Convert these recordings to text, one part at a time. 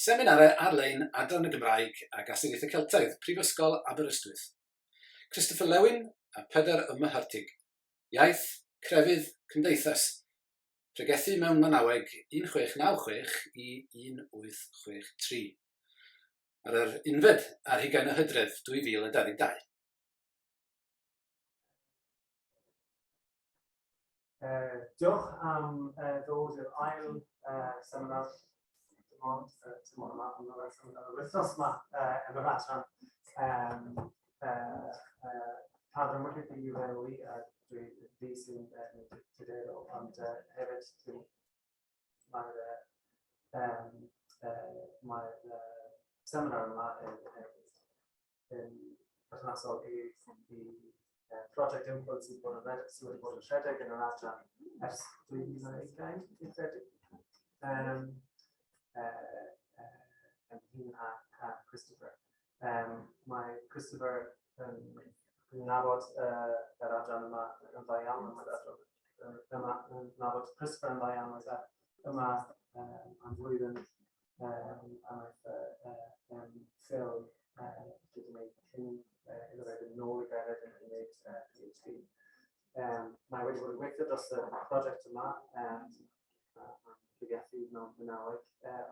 Seminarau ar-lein Adran y Gymraeg ac Astudiaethau Celtaidd, Prifysgol Aberystwyth. Christopher Lewin a Pedr Ymhyrtig. Iaith, Crefydd, Cymdeithas. Pregethu mewn Manaweg 1696 i 1863. Ar yr unfed ar hugain o Hydref 2022. Diolch am ddod i'r ail seminar dim ond tymor yma, ond yr ail seminar yr wythnos yma yn yr adran. Um, uh, uh, Padre Mwrhyd yw enw i, a dwi fi sy'n tudero, ond hefyd dwi'n mae'r um, mae'r seminar yma yn, yn yn berthnasol i, i prosiect ymchwil sydd, bod yn rhedeg, sydd wedi bod yn rhedeg yn yr adran ers 2020, dwi'n credu. Um, uh, hun a, a Christopher. Um, mae Christopher yn um, nabod yr adran yma yn dda iawn, mae'r adran yma yn nabod Christopher yn dda iawn, oedd e yma um, am flwyddyn a wnaeth Phil gyda ni cyn iddo fe fynd nôl i Gaerfyrddin i wneud PhD. Mae wedi bod yn gweithio dros y prosiect yma am pregethu mewn Manaweg,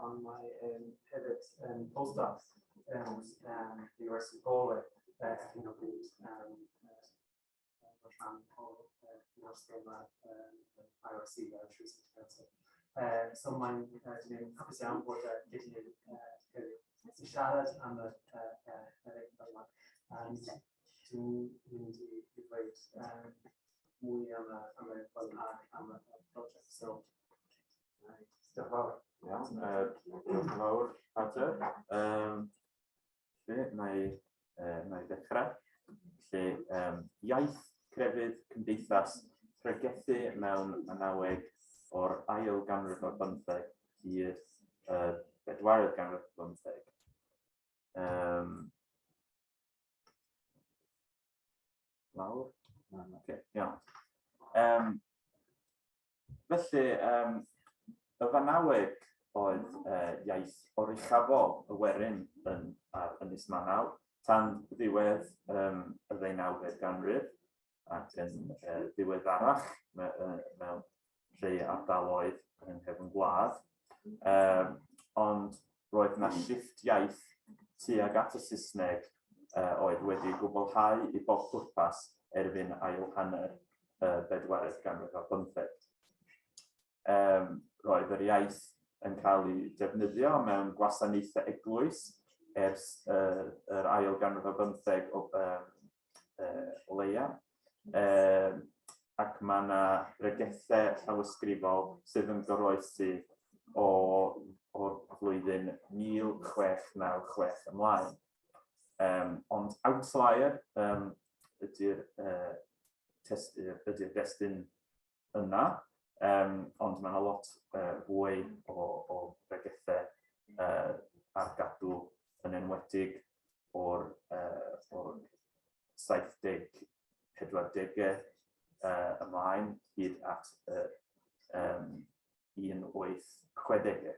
ond mae e'n hefyd yn postdoc yn University of Galway ar hyn o bryd. Fel rhan o un o'r sgema IRC, Irish Research Council. So mae'n dwi'n hapus iawn bod gyda ni heddiw i siarad am yr erthygl yma. And dwi'n mynd i ddweud mwy am y am y ac am y prosiect. So, diolch yn fawr. Iawn, diolch yn fawr, Roger. Felly, na i, na i ddechrau. Felly, iaith, crefydd, cymdeithas, pregethu mewn Manaweg o'r ail ganrif ar bymtheg i'r bedwaredd ganrif ar bymtheg. Lawr? Okay, iawn. Felly, y Fanaweg oedd iaith oruchafol y werin yn, ar Ynys Manaw tan ddiwedd y ddeunawfed ganrif ac yn ddiweddarach mewn rhai ardaloedd yng nghefn gwlad. Ond roedd 'na shifft iaith tuag at y Saesneg oedd wedi gwblhau i bob pwrpas erbyn ail hanner y bedwaredd ganrif ar bymtheg. Roedd yr iaith yn cael ei defnyddio mewn gwasanaethau eglwys ers yr ail ganrif ar bymtheg o, o leia. Ac mae yna bregethau llawysgrifol sydd yn goroesi o, o'r flwyddyn 1696 ymlaen. Ond outlier ydy'r ydy destun yna, ond mae yna lot fwy o, o bregethau ar gadw yn enwedig o'r, or 70, 40au ymlaen hyd at y 1860au.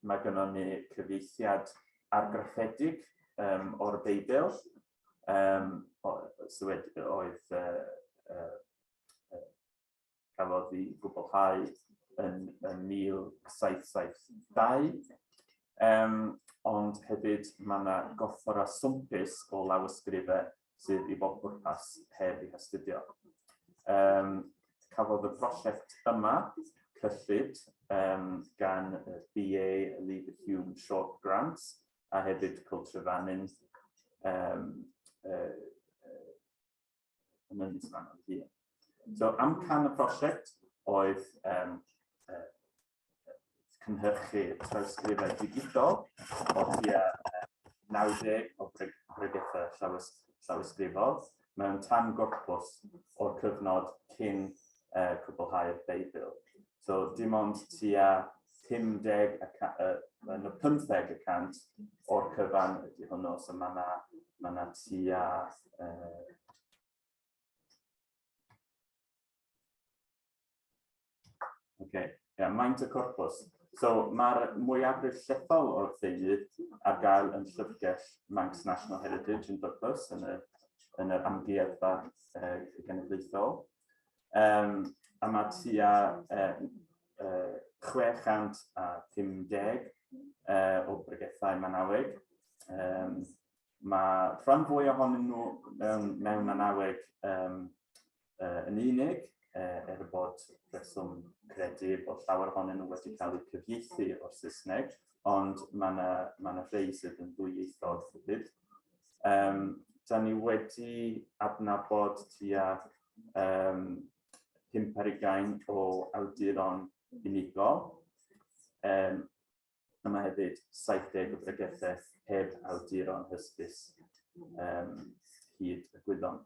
Mae gynnon ni cyfieithiad argraffedig o'r Beibl, sydd wedi, oedd, cafodd ei gwblhau yn, yn 1772, ond hefyd mae yna gorffora swmpus o lawysgrifau sydd i bob pwrpas heb ei hastudio. Cafodd y prosiect yma cyllid gan y BA Leverhulme Short Grants a hefyd Culture Vannin yn Ynys Manaw ei hun. So amcan y prosiect oedd cynhyrchu trawsgrifau digidol o tua 90 o bregethau llawysgrifol mewn tan gorpws o'r cyfnod cyn cwblhau'r Beibl. So dim ond tua 50 y no, 15 y cant o'r cyfan ydy hwnnw, so mae yna ma 'na tua Okay. Yeah, maint y corpws. So mae'r mwyafrif llethol o'r deunydd ar gael yn llyfrgell Manx National Heritage yn Douglas, yn y, yn yr amgueddfa genedlaethol. A mae tua 650 o bregethau Manaweg. Mae rhan fwy ohonyn nhw mewn Manaweg yn unig, er bod rheswm credu bod llawer ohonyn nhw wedi cael eu cyfieithu o'r Saesneg, ond mae yna ma rhai sydd yn ddwyieithog hefyd. Da ni wedi adnabod tua 25 o awduron unigol. A mae hefyd 70 o bregethau heb awduron hysbys hyd y gwyddom.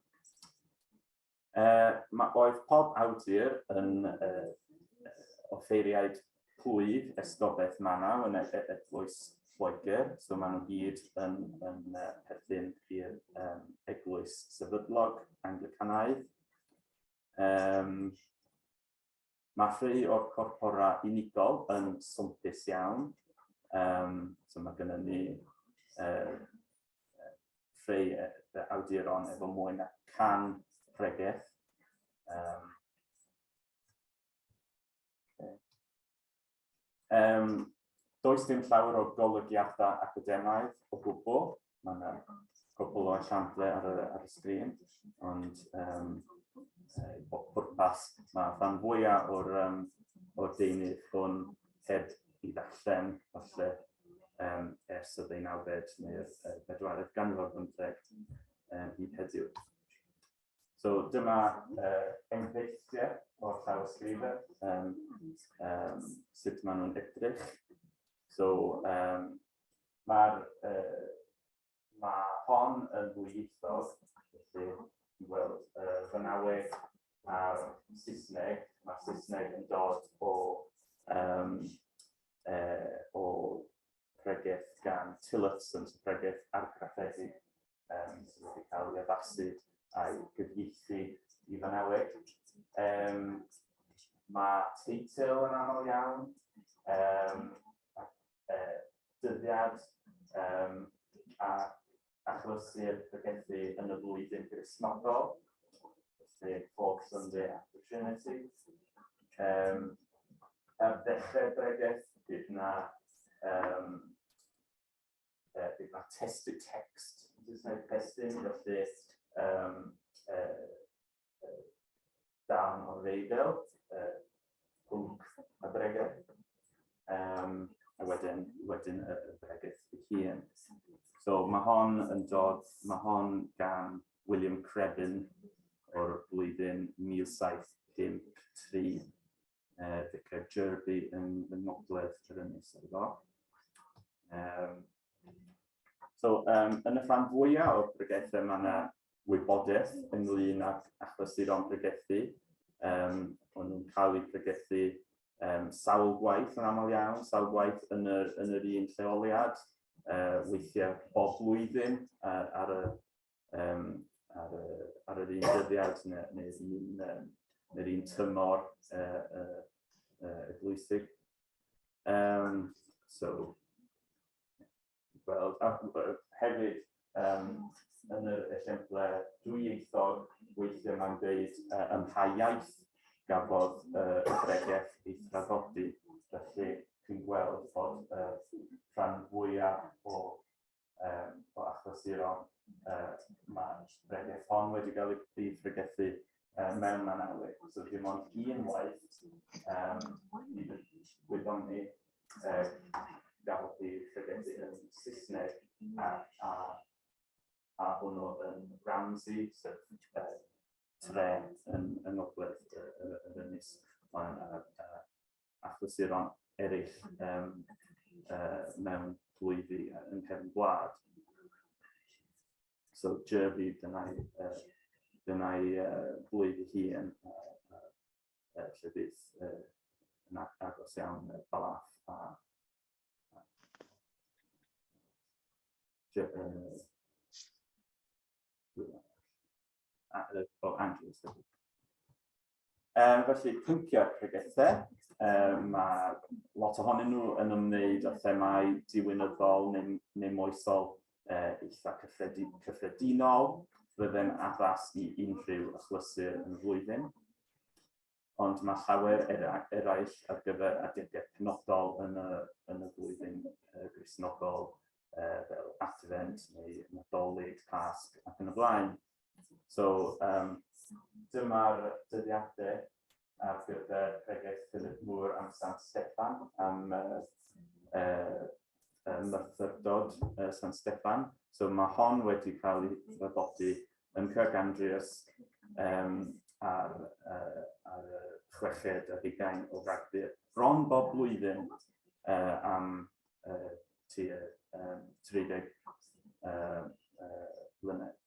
Mae, oedd pob awdur yn offeiriaid plwyf Esgobaeth Manaw yn Eglwys Lloegr, so maen nhw gyd yn perthyn i'r eglwys sefydlog Anglicanaidd. Mae rhai o'r corpora unigol yn swmpus iawn. So mae gennym ni rhai awduron efo mwy na 100 pregeth. Okay. Does dim llawer o golygiadau academaidd o gwbl. Mae yna cwpl o esiamplau ar y sgrin, ond i pwrpas mae rhan fwyaf o'r deunydd hwn heb i ddarllen, falle, ers y ddeunawfed neu'r bedwaredd ganrif ar bymtheg hyd heddiw. So dyma enghreifftiau o'r llawysgrifau, sut maen nhw'n edrych. So mae hon yn ddwyieithog, felly i weld Fanaweg a'r Saesneg. Mae'r Saesneg yn dod o pregeth gan Tillotson, so pregeth argraffedig sydd wedi cael ei addasu a'i gyfieithu i Fanaweg. Mae teitl yn aml iawn, dyddiad a achlysur pregethu yn y flwyddyn Gristnogol, felly Fourth Sunday after Trinity. Ar ddechrau bregeth, bydd na text, Saesneg testun, felly darn o'r Feibl, pwnc y bregeth, a wedyn y bregeth ei hun. So mae hon yn dod, mae hon gan William Crebin o'r blwyddyn 1753, Vicar Jurby yn ngogledd yr ynys iddo. So, yn y rhan fwyaf o'r pregethau mae yna wybodaeth ynglyn ag achlysuron pregethu. O'n nhw'n cael eu pregethu sawl gwaith yn aml iawn, sawl gwaith yn yr un lleoliad, weithiau bob blwyddyn ar yr un dyddiad neu'r un tymor eglwysig. So, gweld, a hefyd yn yr esiamplau dwyieithog, weithiau mae'n dweud ym mha iaith gafodd y bregeth ei thraddodi. Felly chi'n gweld bod rhan fwyaf o achlysuron mae'r bregeth hon wedi cael ei phregethu mewn Manaweg. So dim ond un waith gwyddom ni gafodd ei phregethu yn Saesneg a hwnnw yn Ramsey, sef tre yn ngogledd yr ynys. Mae'n achlysuron eraill mewn plwyfi yn cefn gwlad. So Jurby, dyna'i blwydd ei hun, lle bydd yn agos iawn Ballaugh a o Andrews hefyd. Felly, pynciau'r pregethau. Mae lot ohonyn nhw yn ymwneud â themâu diwinyddol neu, neu moesol eitha cyffredinol, fydde'n addas i unrhyw achlysur yn y flwyddyn. Ond mae llawer eraill ar gyfer adegau penodol yn y, yn y flwyddyn Gristnogol, fel Adfent neu Nadolig, Pasg ac yn y blaen. So, dyma'r dyddiadau ar gyfer pregeth Philip Moore am Sant Steffan, am merthyrdod Sant Steffan. So mae hon wedi cael ei draddodi yn Kirk Andreas ar, ar y chweched ar hugain o Ragfyr. Bron bob blwyddyn am tua 30 blynedd.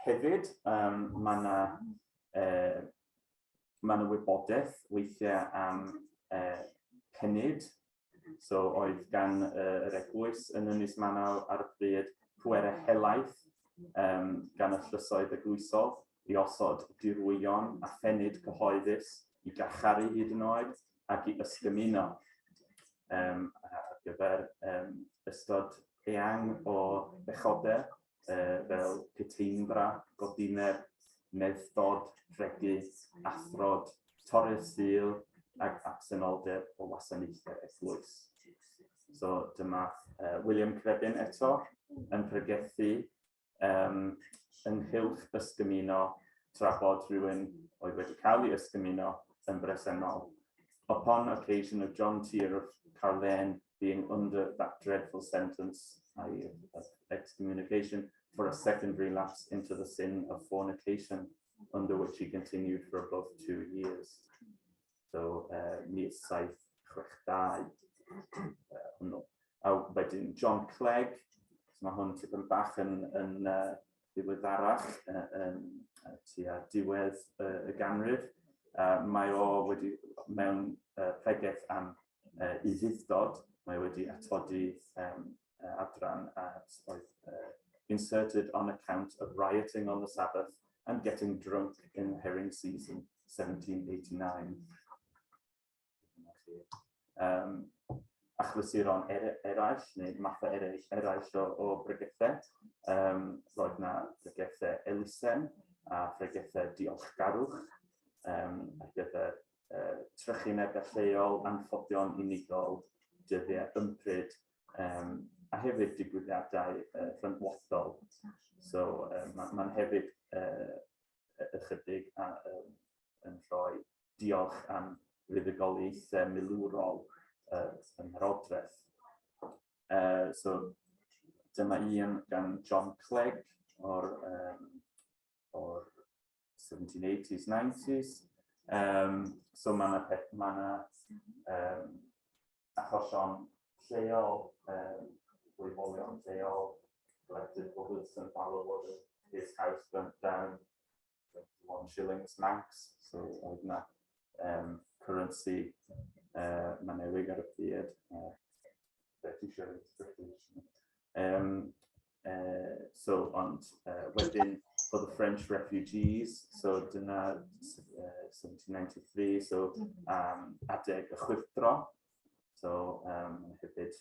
Hefyd, mae yna ma yna wybodaeth weithiau am cynyd. So oedd gan yr eglwys yn Ynys Manaw ar y pryd pwerau helaeth gan y llysoedd eglwysol i osod dirwyon a phenyd cyhoeddus i garcharu hyd yn oed ac i ysgymuno ar gyfer ystod eang o bechodau fel puteindra, godineb, meddfod, rhegu, athrod, torri'r Sul ac absenoldeb o wasanaethau eglwys. So dyma William Crebin eto yn pregethu ynghylch ysgymuno tra bod rhywun oedd wedi cael ei ysgymuno yn bresennol. Upon occasion of John Tear of Carlene being under that dreadful sentence, i.e. of excommunication, for a second relapse into the sin of fornication, under which he continued for above 2 years. So, 1762 hwnnw. A wedyn John Clegg, so mae hwn tipyn bach yn ddiweddarach, yn tua diwedd y ganrif. Mae o wedi, mewn pregeth am ufudd-dod, mae wedi atodi adran a oedd inserted on account of rioting on the Sabbath and getting drunk in herring season 1789. Achlysuron eraill, neu mathau eraill o bregethau. Roedd na bregethau elusen a phregethau diolchgarwch ar gyfer trychinebau lleol, anffodion unigol, dyddiau ympryd, a hefyd digwyddiadau rhyngwladol. So mae'n hefyd ychydig yn rhoi diolch am fuddugoliaethau milwrol ym Mherodraeth. So dyma un gan John Clegg o'r 1780s, 90s. So mae yna ma na, achosion lleol, plwyfolion lleol, collected for Wilson Fowler his house burnt down, 21 shillings Manx, so oedd yna currency Manewig ar y pryd, 30 shillings British. So, ond wedyn, for the French refugees, so dyna 1793, so adeg y chwyldro, so hefyd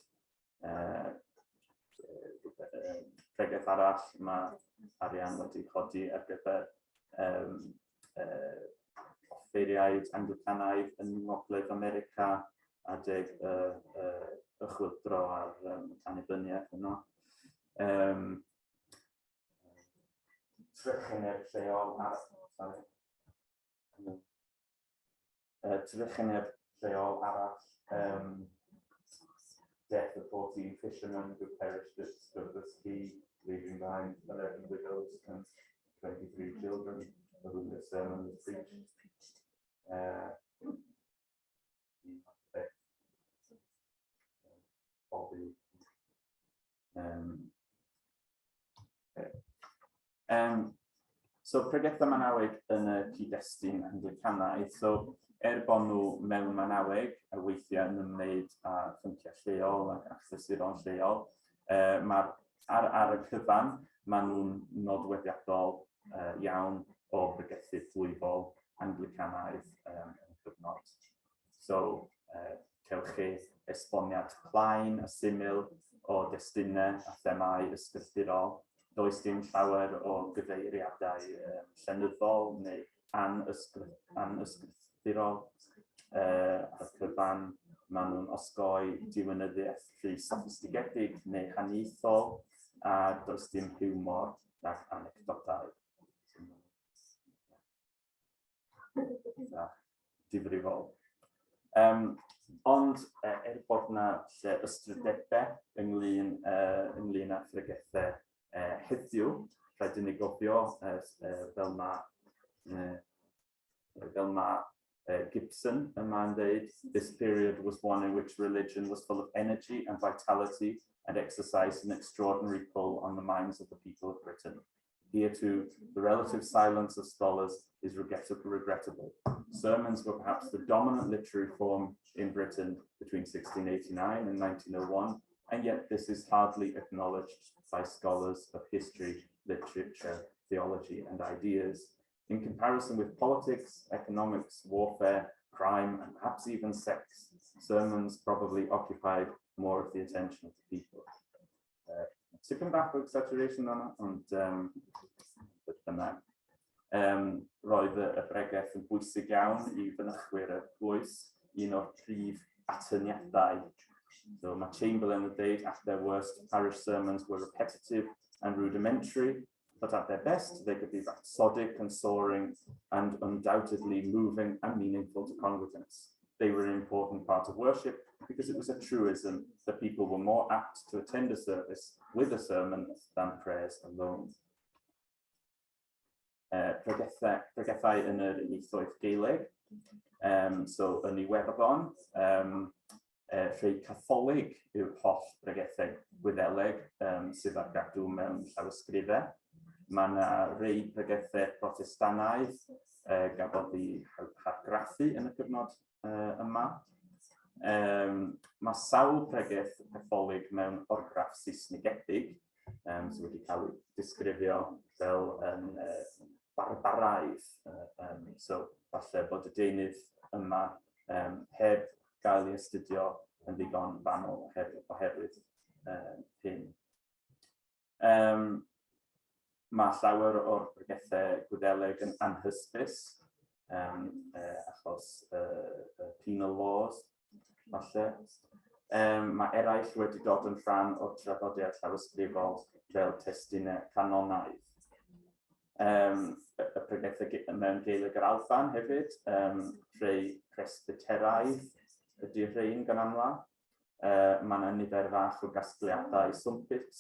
pregeth arall, mae arian wedi codi ar gyfer offeiriaid Anglicanaidd yn Ngogledd America adeg y chwyldro a'r annibyniaeth yno. Trychineb lleol ar, sorry. Trychineb lleol arall, death of 14 fishermen who perished at Douglas Quay, leaving behind 11 widows and 23 children, for whom this sermon was preached. Bobby. Okay. So pregethau Manaweg yn y cyd-destun Anglicanaidd. So bod nhw mewn Manaweg a weithiau yn ymwneud â phynciau lleol ac achlysuron lleol, mae'r ar y cyfan, maen nhw'n nodweddiadol iawn o bregethu plwyfol Anglicanaidd yn y cyfnod. So, cewch chi esboniad plaen a syml o destunau a themâu ysgrythurol. Does dim llawer o gyfeiriadau llenyddol neu anysgrythurol ar y cyfan. Maen nhw'n osgoi diwinyddiaeth rhy soffistigedig neu haniaethol, a does dim hiwmor nac anecdotau. Eitha difrifol. Ond er bod yna lle ystrydebau ynglyn â phregethau heddiw, rhaid i ni gofio fel mae Gibson yma'n dweud, "This period was one in which religion was full of energy and vitality and exercised an extraordinary pull on the minds of the people of Britain. Here too, the relative silence of scholars is regrettable. Sermons were perhaps the dominant literary form in Britain between 1689 and 1901, and yet this is hardly acknowledged by scholars of history, literature, theology, and ideas. In comparison with politics, economics, warfare, crime, and perhaps even sex, sermons probably occupied more of the attention of the people." Tipyn bach o exaggeration yna, ond beth bynnag. Roedd y bregeth yn bwysig iawn i fynychwyr y eglwys, un o'r prif atyniadau. So mae Chamberlain yn dweud, "At their worst, parish sermons were repetitive and rudimentary, but at their best, they could be rhapsodic and soaring and undoubtedly moving and meaningful to congregants. They were an important part of worship because it was a truism that people were more apt to attend a service with a sermon than prayers alone." Pregethau yn yr ieithoedd Gaeleg. So yn Iwerddon, rhai Catholig yw'r holl bregethau Gwyddeleg sydd ar gadw mewn llawysgrifau. Mae yna rei pregethau Protestannaidd gafodd eu hargraffu yn y cyfnod yma. Mae sawl pregeth Catholig mewn orgraff Saesnigedig, sydd wedi cael ei disgrifio fel yn barbaraidd. So falle bod y deunydd yma heb gael ei astudio yn ddigon fanwl oherwydd hyn. Mae llawer o'r bregethau Gwyddeleg yn anhysbys achos penal laws, falle. Mae eraill wedi dod yn rhan o'r traddodiad llawysgrifol fel testunau canonaidd. Y pregethau mewn Gaeleg yr Alban hefyd, rhai presbyteraidd ydy'r rhain gan amla. Mae yna nifer fach o gasgliadau swmpus,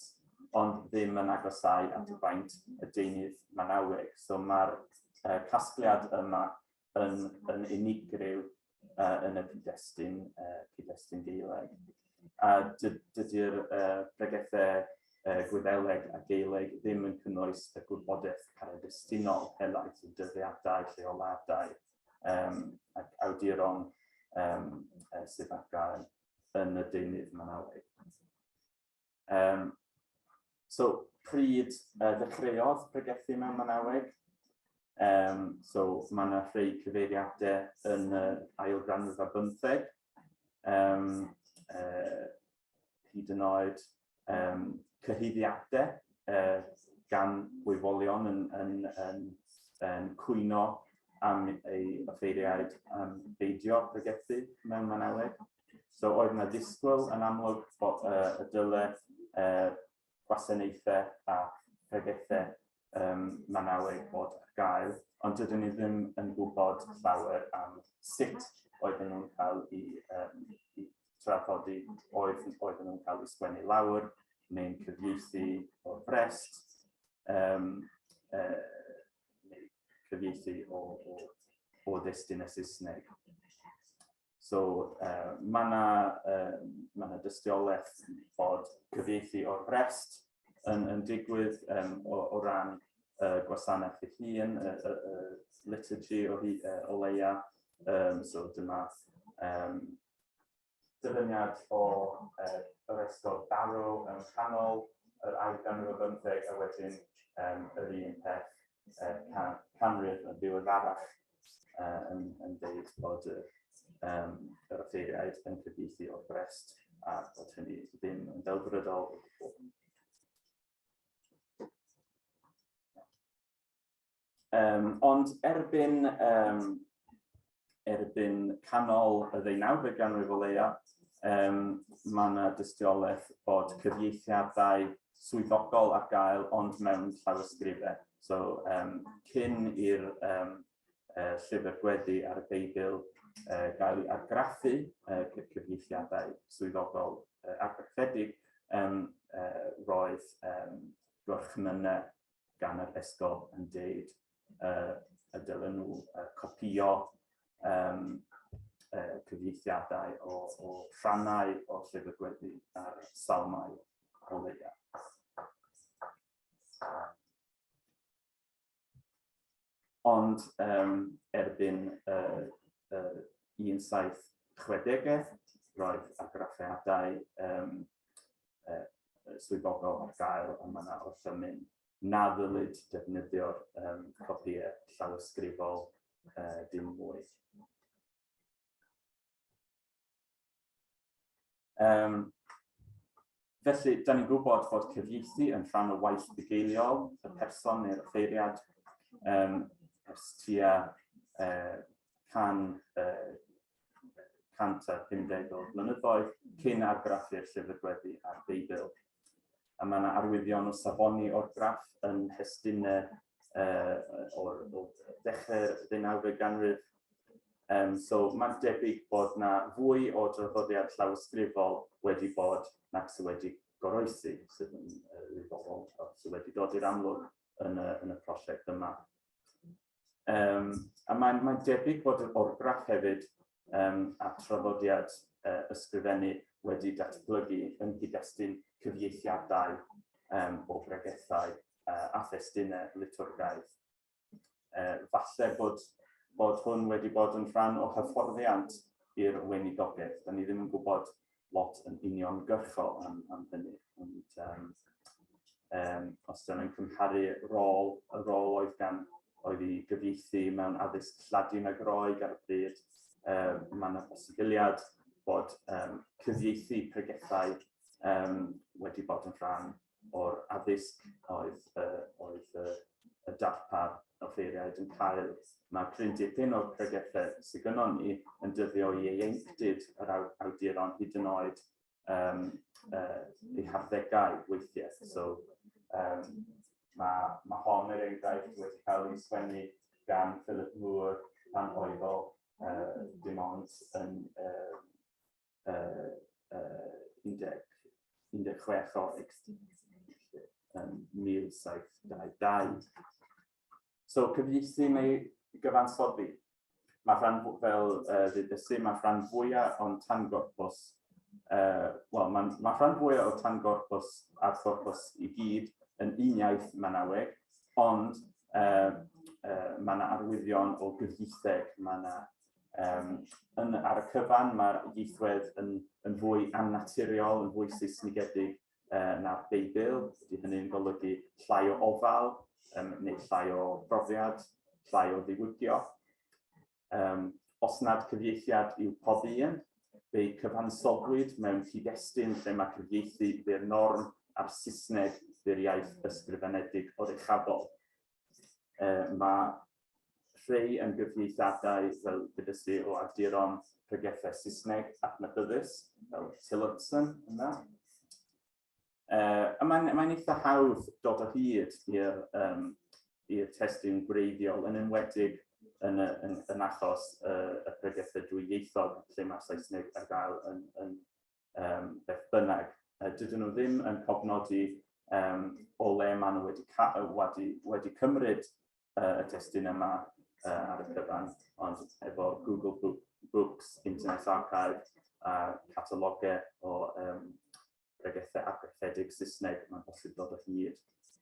ond ddim yn agosau at y faint y deunydd Manaweg. So mae'r casgliad yma yn unigryw yn y cyd-destun Gaeleg. A dydy'r pregethau Gwyddeleg a Gaeleg ddim yn cynnwys y gwybodaeth paradestunol helaeth o dyddiadau, lleoliadau ac awduron sydd ar gael yn y deunydd Manaweg. So, pryd ddechreuodd pregethu mewn Manaweg? So, mae yna rhai cyfeiriadau yn y ail ganrif ar bymtheg. Hyd yn oed cyhuddiadau gan bwyfolion yn cwyno am ei offeiriaid am beidio pregethu mewn Manaweg. So oedd yna ddisgwyl yn amlwg bod y dyle gwasanaethau a pregethau Manaweg bod ar gael, ond dydyn ni ddim yn gwybod llawer am sut oedden nhw'n cael eu traddodi, oedden nhw'n cael eu sgwennu lawr, neu'n cyfieithu o'r frest, neu cyfieithu o destun y Saesneg. So mae yna ma dystiolaeth bod cyfieithu o'r frest yn digwydd o ran gwasanaeth ei hun, y liturgy o leia. So dyma dyfyniad o yr Esgob Barrow yn canol yr ail ganrif ar bymtheg a wedyn yr un peth uh, canrif yn ddiweddarach uh, yn, yn dweud bod y, um, yr offeiriaid yn cyfieithu o'r Brest a bod hynny ddim yn ddelfrydol o gwbl. Um, ond erbyn, um, erbyn canol y ddeunawfed ganrif o leia, um, mae yna dystiolaeth bod cyfieithiadau swyddogol ar gael ond mewn llawysgrifau. So, um, cyn i'r um, uh, llyfr gweddi ar y Beibl uh, gael ei argraffu, uh, cyfieithiadau swyddogol uh, argraffedig, um, uh, roedd um, gorchmynnau gan yr esgob yn deud uh, y dylen nhw uh, copïo um, uh, cyfieithiadau o, o rhannau o'r llyfr gweddi a'r salmau o leia. Ond um, erbyn uh, uh, 1760au, roedd argraffiadau um, uh, swyddogol ar gael a mae yna orchymyn na ddylid defnyddio'r um, copïau llawysgrifol uh, dim mwy. Um, felly, da ni'n gwybod fod cyfieithu yn rhan o waith bugeiliol y person neu'r offeiriad um, ers tua uh, can, uh, 150 o flynyddoedd cyn argraffu'r llyfr gweddi a'r Beibl. A mae yna arwyddion o safoni orgraff yn nhestunau uh, o'r, o ddechrau'r ddeunawfed ganrif. Um, so mae'n debyg bod na fwy o draddodiad llawysgrifol wedi bod nac sydd wedi goroesi, sydd yn uh, ddiddorol, sydd wedi dod i'r amlwg yn y, yn y prosiect yma. Um, a mae'n mae debyg bod yr orgraff hefyd um, a traddodiad uh, ysgrifennu wedi datblygu yn nghyd-destun cyfieithiadau um, o bregethau uh, a thestunau litwrgaidd. Uh, falle bod, bod hwn wedi bod yn rhan o hyfforddiant i'r weinidogaeth. Da ni ddim yn gwybod lot yn uniongyrchol am, am hynny. Ond um, um, os dyn nhw'n cymharu rôl, y rôl oedd gan oedd i gyfieithu mewn addysg Lladin a Groeg ar y pryd, um, mae yna posibiliad bod um, cyfieithu pregethau um, wedi bod yn rhan o'r addysg oedd, uh, oedd uh, y darpar offeiriaid yn cael. Mae cryn dipyn o'r pregethau sydd gynnon ni yn dyddio i ieuenctid yr awduron hyd yn oed um, uh, eu harddegau weithiau. So, um, mae, mae hon er enghraifft wedi cael ei sgwennu gan Philip Moore pan oedd o uh, dim ond yn uh, uh, uh, 16 oed yn 1722. So, cyfieithu neu gyfansoddi. Mae rhan, fel uh, ddeudesi, mae rhan fwyaf o'n tangorpus, uh, wel, mae, mae rhan fwyaf o tangorpus a'r corpus i gyd yn un iaith Manaweg, ond uh, uh, mae yna arwyddion o gyfieitheg, mae yna Um, yn, ar y cyfan, mae'r ieithwedd yn, yn fwy annaturiol, yn fwy Saesnigedig uh, na'r Beibl. Ydy hynny'n golygu llai o ofal, um, neu llai o brofiad, llai o ddiwygio. Um, os nad cyfieithiad yw pob un, fe'i cyfansoddwyd mewn cyd-destun lle mae cyfieithu ddi'r norm a'r Saesneg ddi'r iaith ysgrifenedig oruchafol. Uh, mae rhai yn gyfieithiadau fel ddydysu o awduron pregethau Saesneg adnabyddus, fel Tillotson yna. Uh, a mae'n mae eitha hawdd dod o hyd i'r um, i'r testun gwreiddiol, yn enwedig yn, y, yn, yn achos uh, y pregethau dwyieithog lle mae Saesneg ar gael yn, yn um, beth bynnag. Uh, dydyn nhw ddim yn cofnodi um, o le maen nhw wedi, wedi, wedi cymryd uh, y testun yma uh, ar y cyfan, ond efo Google Book, Books, Internet Archive a catalogau o um, bregethau argraffedig Saesneg, mae'n bosib dod o hyd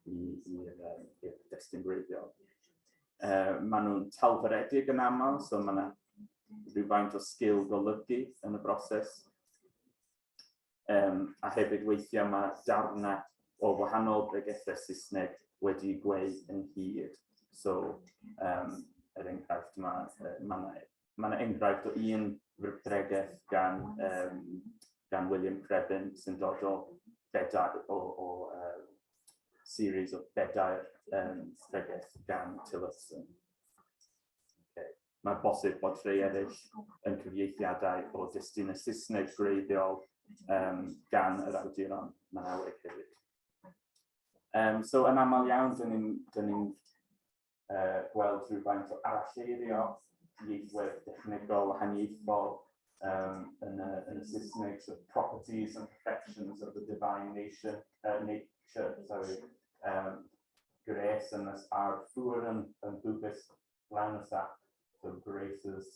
i'r um, destun gwreiddiol. Uh, maen nhw'n talfyredig yn aml, so mae yna rhywfaint o sgil golygu yn y broses. Um, a hefyd weithiau mae darnau o wahanol bregethau Saesneg wedi gweu ynghyd. So, er enghraifft, mae ma, ma, ma enghraifft o un bregeth gan William Crebin sy'n dod o bedair o series o bedair bregeth gan Tillotson. Okay. Mae'n bosib bod rhai eraill yn cyfieithiadau o destun y Saesneg gwreiddiol gan yr awduron Manaweg hefyd. So yn aml iawn, dyn ni'n ni gweld rhywfaint o aralleirio ieithwedd dechnegol haniaethol yn y Saesneg, so properties and perfections of the divine nature, sorry, grace and ar ffwr yn bwbus lawnasa, so graces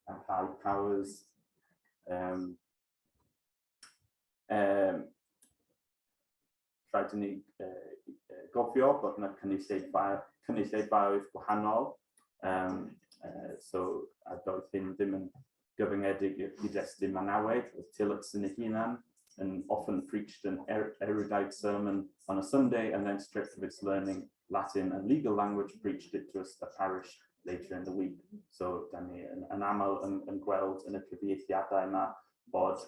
and high powers. Rhaid i ni gofio bod yna cynulleidfaoedd gwahanol. So, a doedd hyn ddim yn gyfyngedig i'r cyd-destun Manaweg, oedd Tillotson ei hunan and often preached an erudite sermon on a Sunday and then, stripped of its learning, Latin and legal language, preached it to us, a parish, later in the week. So, da ni yn aml yn gweld yn y cyfieithiadau yma bod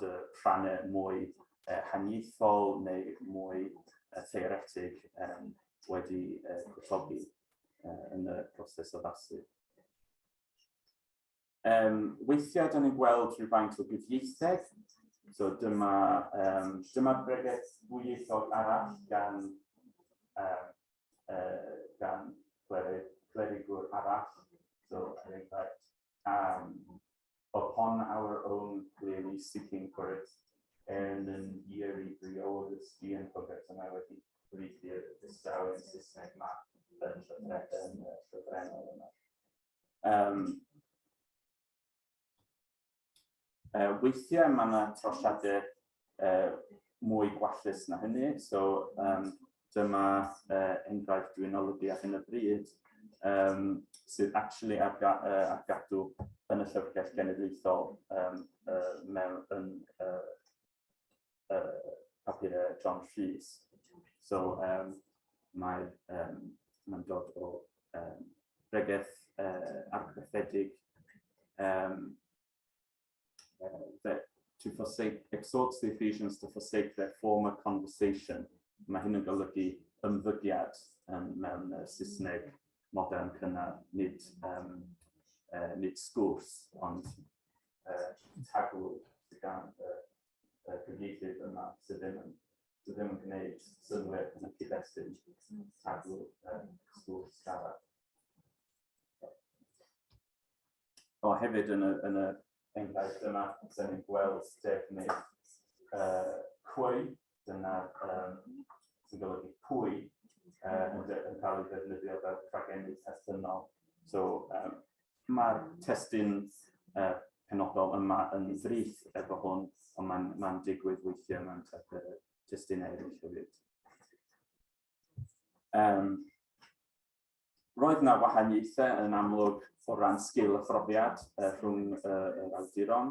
y rhannau mwy haniaethol neu mwy theoretig wedi cwtogi yn y broses o addasu. Weithiau, da ni'n gweld rhywfaint o gyfieitheg. So dyma bregeth ddwyieithog arall gan clerigwr arall. So, er enghraifft, "Upon our own clearly seeking for it, er yn ieri briodas dian public", so mae wedi cyfieithu'r distawyn Saesneg yma yn llythrennol yma. Weithiau mae yna trosiadau mwy gwallus na hynny, so dyma enghraifft dwi'n olygu ar hyn o bryd, sydd actually ar gadw yn y Llyfrgell Genedlaethol mewn yn papurau John Rhys. So mae'n dod o bregeth argraffedig that to forsake, exhorts the Ephesians to forsake their former conversation. Mae hyn yn golygu ymddygiad mewn Saesneg modern cynnar, nid sgwrs, ond tagl sydd gan y cyfieithydd yma sydd ddim yn gwneud synnwyr yn y cyd-destun, tagl sgwrs siarad. O, hefyd yn y enghraifft yma, dyn ni'n gweld defnydd cwy, dyna sy'n golygu pwy, yn cael ei ddefnyddio fel rhagenw perthynol. So, mae'r testun penodol yma yn ddrych efo hwn, ond mae'n digwydd weithiau mewn testunau eraill hefyd. Roedd yna wahaniaethau yn amlwg o ran sgil a phrofiad rhwng yr awduron.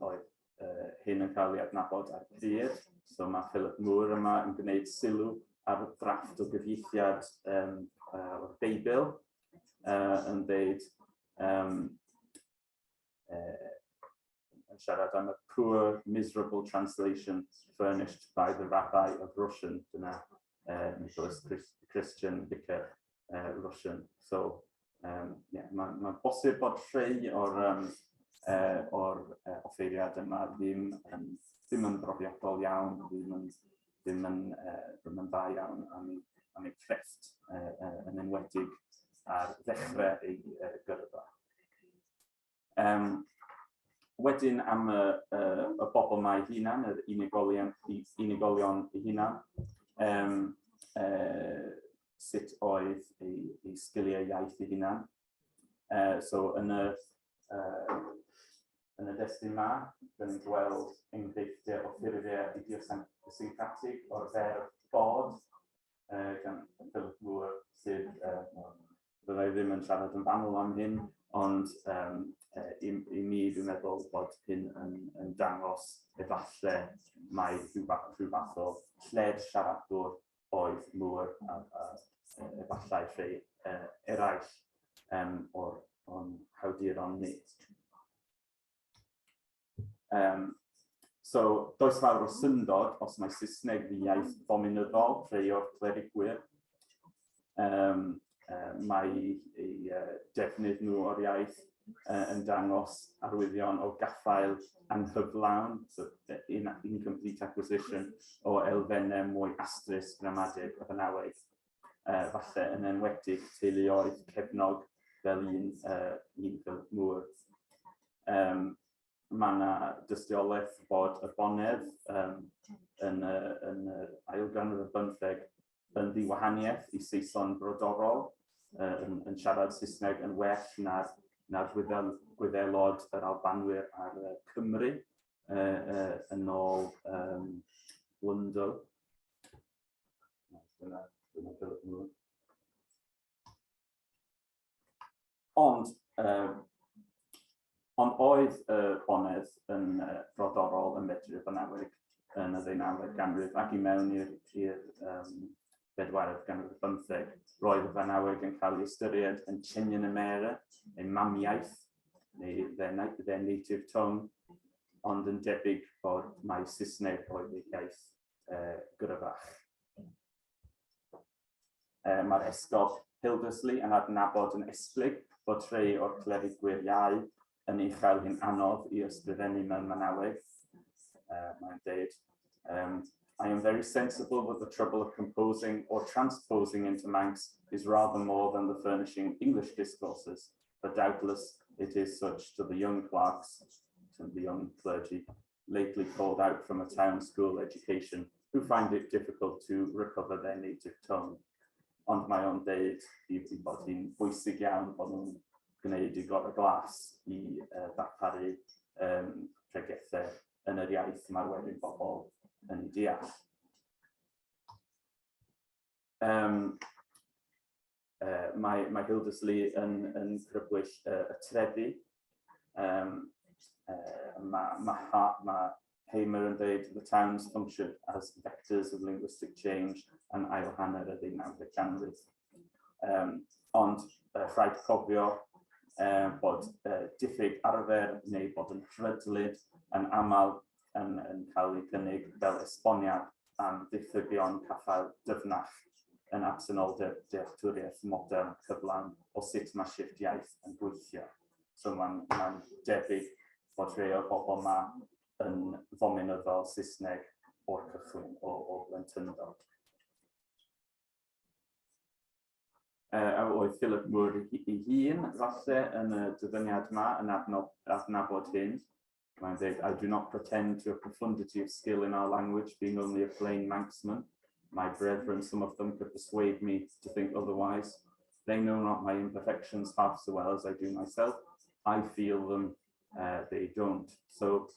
Oedd hyn yn cael ei adnabod ar pryd. So mae Philip Moore yma yn gwneud sylw ar ddrafft o gyfieithiad o'r Beibl yn dweud, yn siarad am "a poor, miserable translation furnished by the Rabbi of Russian", dyna Nicholas Christian, vicar Russian. So, yeah, mae'n ma bosib bod rhai o'r offeiriad yma ddim yn brofiadol iawn, ddim yn dda iawn am ei crefft, yn enwedig ar ddechrau ei gyrfa. Wedyn am y bobl yma eu hunan, yr unigolion eu hunan, sut oedd ei sgiliau iaith eu hunan. So yn y destun yma, dyn ni'n gweld enghreifftiau o ffurfiau idiosyncratig o'r ferf bod gan Philip Moore, sydd byddai ddim yn siarad yn fanwl am hyn, ond i mi dwi'n meddwl bod hyn yn dangos efallai mai rhyw fath o lled siaradwr. oedd Moore a, a efallai rhai eraill um, o'r o'n hawduron ni. Um, so, does fawr o syndod os mae Saesneg fi iaith ddominyddol rhai o'r clerigwyr. Um, mae ei defnydd nhw o'r iaith yn dangos arwyddion o gaffael anghyflawn, so incomplete acquisition, o elfennau mwy astrus gramadeg y Fanaweg. Falle yn enwedig teuluoedd cefnog fel un, un fel Moore. Um, mae yna dystiolaeth bod y bonedd um, yn, y, yn yr ail ganrif ar bymtheg yn ddiwahaniaeth i Saeson brodorol, uh, yn, yn siarad Saesneg yn well na'r, na'r Gwyddel, Gwyddelod, yr Albanwyr a'r uh, Cymru uh, uh, yn ôl um, Blundell. Dyna, dyna Philip Moore. Ond, uh, ond oedd y uh, bonedd yn uh, frodorol yn medru y Fanaweg yn y ddeunawfed ganrif ac i mewn i'r um, bedwaredd ganrif bymtheg, roedd y Fanaweg yn cael ei ystyried yn Chenyen y Mere, ei mamiaith, neu their, their native tongue, ond yn debyg bod mai Saesneg oedd ei iaith uh, gryfach. Mae'r esgob Hildersley yn adnabod yn esblyg bod rhai o'r clerigwyr iau yn ei chael hi'n anodd i ysgrifennu mewn Manaweg. Mae'n deud, um, I am very sensible that the trouble of composing or transposing into Manx is rather more than the furnishing English discourses, but doubtless it is such to the young clerks, to the young clergy, lately called out from a town school education who find it difficult to recover their native tongue. Ond mae o'n deud i, i bod hi'n bwysig iawn bod nhw'n gwneud i gorau glas i uh, ddarparu um, pregethau yn yr iaith mae'r wedyn bobl yn ei deall. Um, uh, mae, mae Hildersley yn, yn crybwyll uh, y trefi. Um, uh, mae ma, ma Hamer yn dweud the towns function as vectors of linguistic change yn ail hanner y ddeunawfed ganrif. Um, ond uh, rhaid cofio um, bod uh, diffyg arfer neu bod yn rhydlyd yn aml yn, yn cael ei gynnig fel esboniad am ddiffygion caffael dyfnach yn absenoldeb dealltwriaeth modern cyflawn o sut mae shifft iaith yn gweithio. So mae'n ma debyg bod rhai o'r bobl yma yn ddominyddol Saesneg o'r cychwyn, o, o blentyndod. Uh, oedd Philip Moore ei hun, falle, yn y dyfyniad yma, yn adnabod hyn. Mae'n dweud, I do not pretend to a profundity of skill in our language, being only a plain Manxman. My brethren, some of them could persuade me to think otherwise. They know not my imperfections half so well as I do myself. I feel them, they don't. So,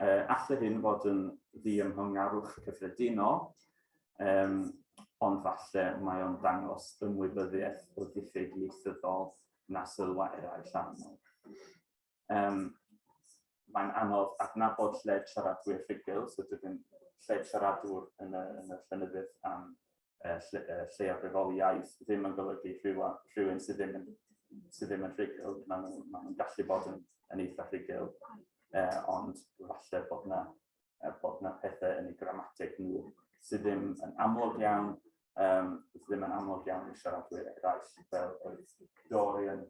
alle hyn fod yn ddiymhongarwch cyffredinol, um, ond falle mae o'n dangos ymwybyddiaeth o ddiffyg ieithyddol na sylwa eraill arno. Um, mae'n anodd adnabod lled siaradwyr rhugl, so dydyn lled siaradwr yn y, yn y llenyddiaeth am uh, lle, uh, lleiafrifol iaith ddim yn golygu rhyw, rhywun sydd ddim yn, sydd ddim yn rhugl. Maen nhw'n ma nhw gallu bod yn, yn eitha rhugl, uh, ond falle bod na, uh, bod na pethau yn eu gramadeg nhw sydd ddim yn amlwg iawn, um, ddim yn amlwg iawn i siaradwyr eraill fel oedd Dorian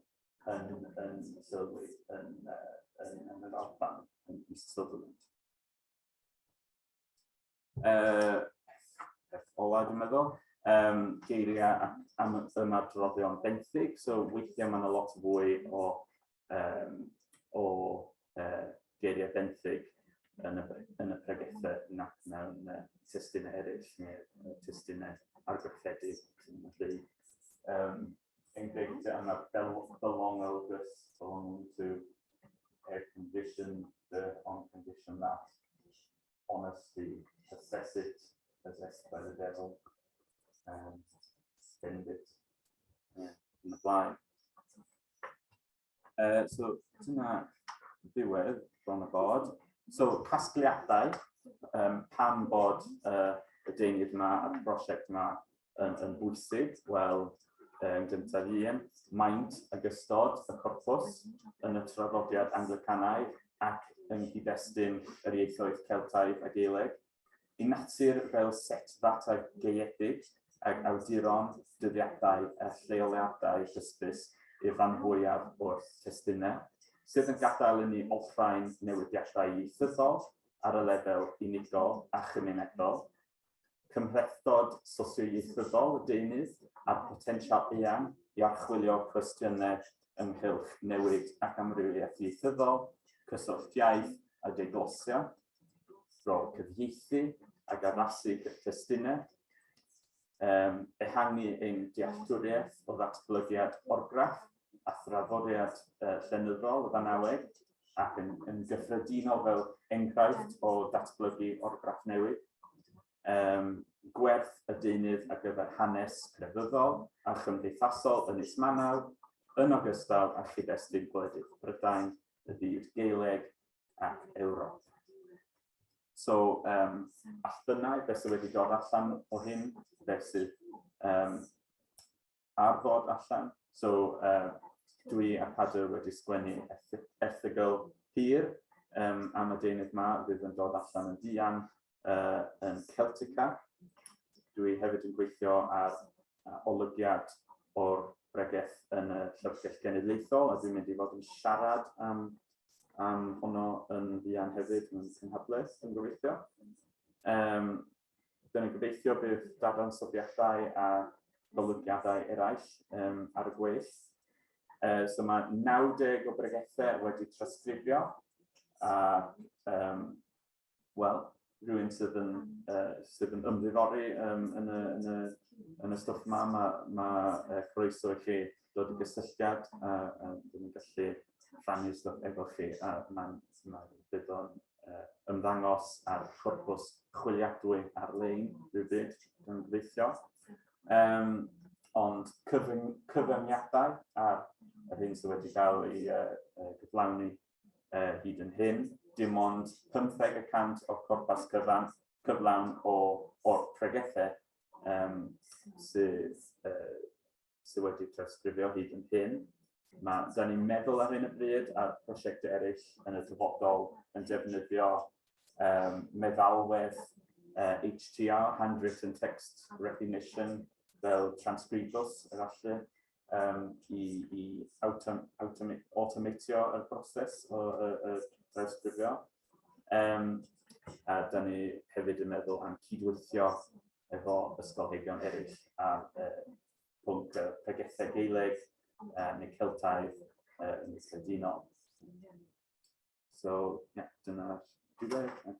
yn, yn sylwi yn, uh, yn, yn yr Alban, yn East Sutherland. Peth ola, dwi'n meddwl, um, geiriau ac am ymadroddion benthyg. So weithiau mae yna lot fwy o, um, o uh, geiriau benthyg yn y, yn y pregethau nac mewn uh, testunau eraill neu uh, testunau argraffedig. Felly, um, enghreifftiau yma belongogus, belonging to, air condition, the on condition that, honesty, possess it, possessed by the devil, um, spend it, yeah, yn y blaen. So, dyna ddiwedd bron y bod. So, casgliadau, um, pam bod uh, y deunydd yma a'r prosiect yma yn, yn bwysig? Wel, yn gyntaf un, maint ag ystod y corpws yn y traddodiad Anglicanaidd ac yng nghyd-destun yr ieithoedd Celtaidd a Gaeleg, i natur fel set ddata gaeedig ag awduron, dyddiadau a lleoliadau hysbys i'r rhan fwyaf o'r testunau, sydd yn gadael i ni olrhain newidiadau ieithyddol ar y lefel unigol a chymunedol, cymhlethdod sosioieithyddol y deunydd a'r potensial eang i archwilio cwestiynau ynghylch newid ac amrywiaeth ieithyddol, cyswllt iaith a deuglosio, rôl cyfieithu ac addasu testunau, um, ehangu ein dealltwriaeth o ddatblygiad orgraff a thraddodiad uh, llenyddol y Fanaweg ac yn, yn gyffredinol fel enghraifft o datblygu orgraff newydd. Um, gwerth y deunydd ar gyfer hanes crefyddol a chymdeithasol Ynys Manaw, yn ogystal â chyd-destun gwledydd Prydain, y byd Gaeleg ac Ewrop. So, um, allbynnau, beth sydd wedi dod allan o hyn, beth sydd um, ar ddod allan. So, uh, dwi a Padr wedi sgwennu erthygl hir um, am y deunydd ma, fydd yn dod allan yn dian uh, yn Celtica. Dwi hefyd yn gweithio ar uh, olygiad o'r bregeth yn y Llyfrgell Genedlaethol, a dwi'n mynd i fod yn siarad am, am honno yn fuan hefyd mewn cynhadledd, yn gobeithio. Um, Dyna gobeithio bydd dadansoddiadau a golygiadau eraill um, ar y gweill. So mae 90 o bregethau wedi trasgrifio a um, wel, rhywun sydd yn, sydd yn ymddiddori um, yn, y, yn, y, yn y stwff yma, mae ma, croeso i chi dod i gysylltiad a, a dyn ni'n gallu rhannu stwff efo chi a mae'n ma, bydd o'n ymddangos ar corpws chwiliadwy ar-lein rhywbryd, dwi'n gobeithio. Um, ond cyfyng, cyfyngiadau ar yr hyn sydd wedi cael ei uh, gyflawni hyd yn hyn, dim ond 15% o'r corpas cyfan, cyflawn o, o'r pregethau um, sydd, uh, sydd wedi trawsgrifio hyd yn hyn. Mae, da ni'n meddwl ar hyn o bryd ar prosiectau eraill yn y dyfodol yn defnyddio um, meddalwedd uh, HTR, Handwritten Text Recognition, fel Transcribus efallai, um, i, i autom, autom, automatio y broses o y, y trawsgrifio. Um, a da ni hefyd yn meddwl am cydweithio efo ysgolheigion eraill ar uh, pwnc y pregethau Gaeleg uh, neu Celtaidd yn gyffredinol. So, yeah, dyna'r diwedd.